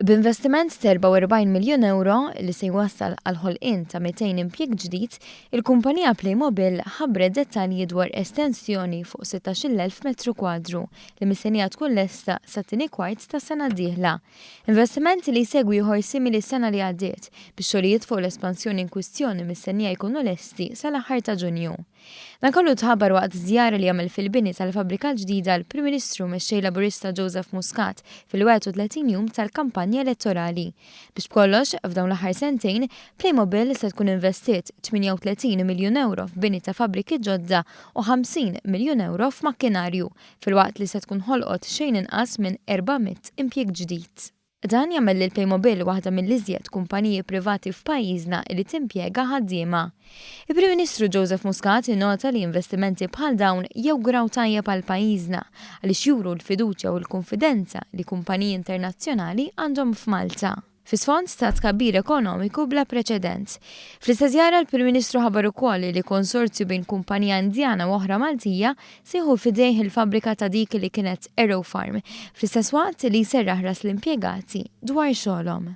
B'investiment ta' 44 miljun ewro li se jwassal għall-ħolqien ta' 200 impjieg ġdid, il-kumpanija Playmobil ħabbret dettalji dwar estensjoni fuq 16,000 metru kwadru li mistennija tkun lesta sat-tieni kwart tas-sena d-dieħla. Investiment li jsegwi ieħor simili s-sena li għaddiet, bix-xogħlijiet fuq l-espansjoni inkwistjoni mistennija jkunu lesti sal-aħħar ta' Ġunju. Dan kollu tħabbar waqt żjara li għamel fil-bini tal-fabbrika l-ġdida l-Prim Ministru Mexxej Laburista Joseph Muscat fil-31 jum tal-kampanja elettorali. Biex b'kollox, f'dawn l-aħħar sentejn, Playmobil se tkun investiet 38 miljun ewro f'bini ta' fabbriki ġodda u 50 miljun ewro f'makkinarju, filwaqt li se tkun ħolqot xejn inqas minn 400 impjieg ġdid. Dan jagħmel lil Playmobil waħda mill-iżjed kumpaniji privati f'pajjiżna li timpjega ħaddiema. Il-Prim Ministru Joseph Muscat innota li investimenti bħal dawn jawguraw tajjeb għal pajjiżna għaliex juru l-fiduċja u l-kunfidenza li kumpaniji internazzjonali għandhom f'Malta fi sfond ta' tkabbir ekonomiku bla preċedent. Fl-istess żjara l-Prim Ministru ħabbar ukoll li konsorzju bejn kumpanija Indjana u oħra Maltija se jieħu f'idejh il-fabbrika ta' dik li kienet Arrow Farm, fl-istess waqt li jserraħ ras l-impjegati dwar xogħolhom.